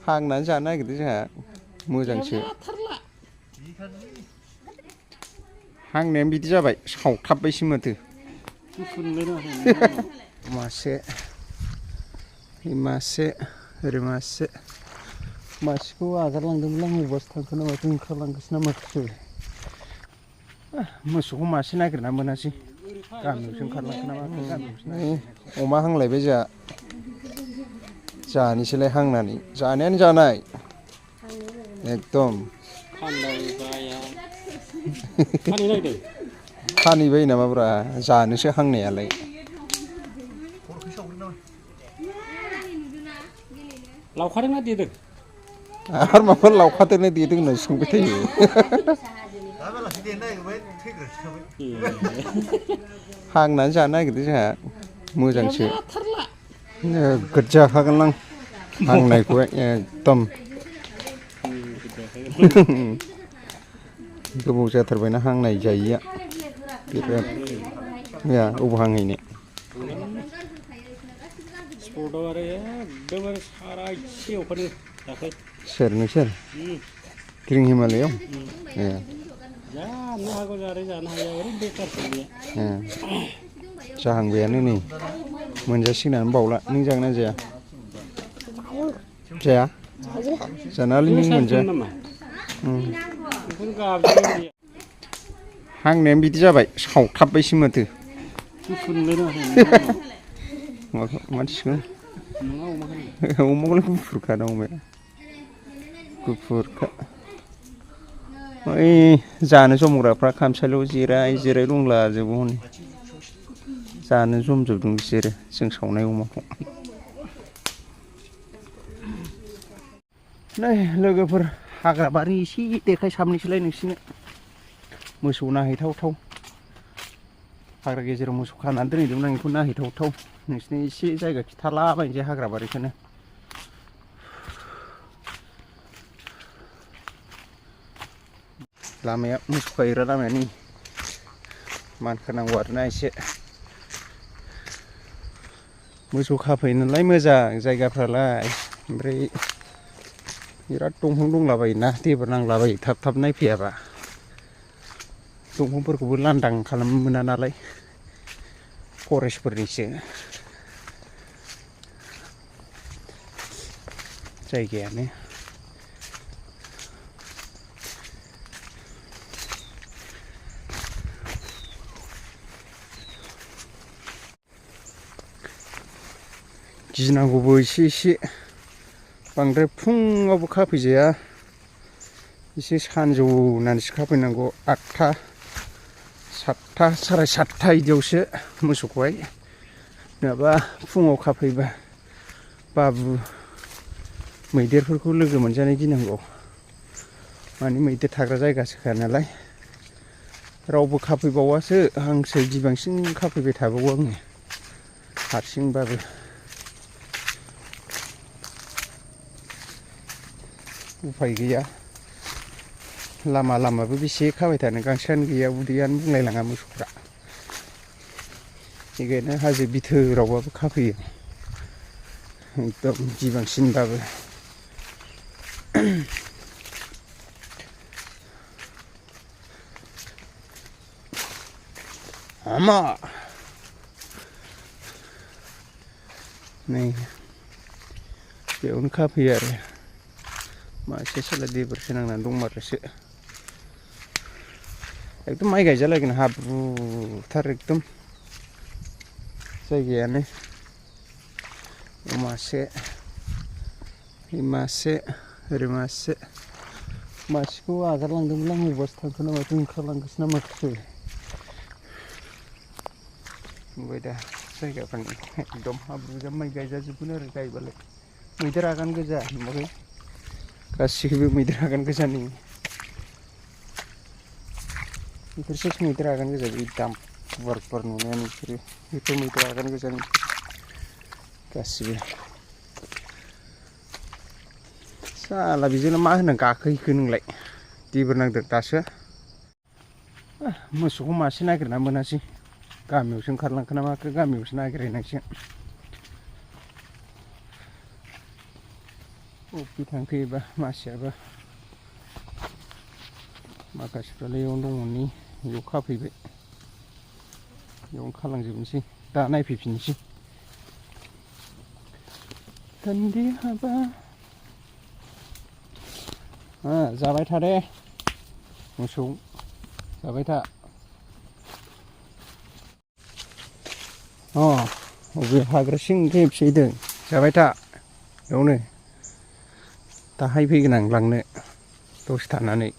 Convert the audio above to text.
हांनानै जानो नागिरदों जोंहा मोजांसो हांनायानो बिदि जाबाय सावथाबबायसो माथो मासे मासे ओरै मासे मासेखौ आगारलांदोंमोन आं अबावबासो थांखो ना माथो ओंखारलांगासिनो ना माखो मोसौखौ मासे नागिरना मोनासै गामियावसो ओंखारलांखो ना माखो गामियावसो अमा हांलायबाय जोंहा जानोसैलाय हांनानै जानायानो जानाय एकदम फानहैबाय नामाब्रा जानोसो हांनायालाय लावखारना देदों आरो माबा लावखारदोंना देदों होनना सोंबाय थायो हांनानै जानो नागिरदों जोंहा मोजांसो नोगोद जाखागोनलां हांनायखौ एकदम गोबाव जाथारबायना हांनाय जायैया बिराद या अबाव हांहैनो सोर नोंसोर ग्रिं हिमालयआव जाहांबायानो नै मोनजासिगोनानो बावला नों जागोन ना जाया जाया जानालाय नों मोनजा हांनायानो बिदि जाबाय सावथाबबायसो माथो मानसिखौ अमाखौलाय गुफुरखा ना अमाया गुफुरखा ओइ जानो जमग्राफ्रा खामसालियाव जिराय दंलाजोबो हनै जानो जमजोबदों बिसोरो जों सावनाय अमाखौ नै लोगोफोर हाग्रा बारि एसे देखायसाबनोसैलाय नोंसिनो मोसौ नायहैथावथाव हाग्रा गेजेराव मोसौ खानानै दोनहैदोंमोन आं बेखौ नायहैथावथाव नोंसिनो एसे जायगा खिथालाबायनोसै हाग्रा बारिखौनो लामाया मोसौ खाहैग्रा लामाया नै मानखोनांगौ आरोना एसे मोसौ खाफैनोलाय मोजां जायगाफ्रालाय ओमफ्राय बिराद दंफां दंलाबायोना दैबो नांलाबायो थाब नायफैयाबा दंफांफोरखौबो लांदां खालामनो मोना नालाय फरेस्टफोरनिसो जायगायानो गिनांगौबो एसे बांद्राय फुङावबो खाफैजाया एसे सानजौनानैसो खाफैनांगौ 8टा 7टा साराय 7टा बिदियावसो मोसौखौहाय नङाबा फुङाव खाफैबा बाबु मैदेरफोरखौ लोगो मोनजानो गिनांगौ माने मैदेर थाग्रा जायगासोखा नालाय रावबो खाफैबावासो आंसो गिबांसिन खाफैबाय थाबावो आङो हारसिंबाबो उफाय गैया लामाबो बेसे खाबाय थानो गांसोआनो गैया उदैयानो बुंलायलाङा मोसौफ्रा बेखायनो हाजो बिथोरावबाबो खाफैयो एकदम गिबांसिनबाबो आमा नै बेयावनो खाफैयो आरो मासे सोला दैबोरसो नांनानै दंमारोसो एकदम माइ गायजालायगोन हाब्रुथार एकदम जायगायानो मासे ओरै मासे मासेखौ आगारलांदोंमोन आं अबावबासो थांखो ना माथो ओंखारलांगासिनो ना माखो नुबाय दा जायगाफ्रानो एकदम हाब्रुजा माइ गायजाजोबगोन आरो गायबालाय मैदेर आगान गोजा नुवाखै गासिखौबो मैदेर आगान गोजानि बेफोरसो मैदेर आगान गोजा बे दाम गुवार नुनायानो बिसोरो बेफोर मैदेर आगान गोजानि गासिबो साला बेजोंनो मा होनो गाखोहैखो नोंलाय दैबोर नांदों दासो मोसौखौ मासे नागिरना मोनासै गामियावसो ओंखारलांखो ना माखो गामियावसो नागिरहैनांसिगोन बबे थांफैयोबा मानसियाबो माखासेफ्रालाय इयावनो दङनि इयाव खाफैबाय इयावनो खालांजोबनोसै दा नायफैफिननोसै दान्दि हाबा जाबाय था दे मोसौ जाबाय था अबे हाग्रा सिं खेबसेयदों जाबाय था बेयावनो दाहाय फैगोन आं लांनो दसे थानानै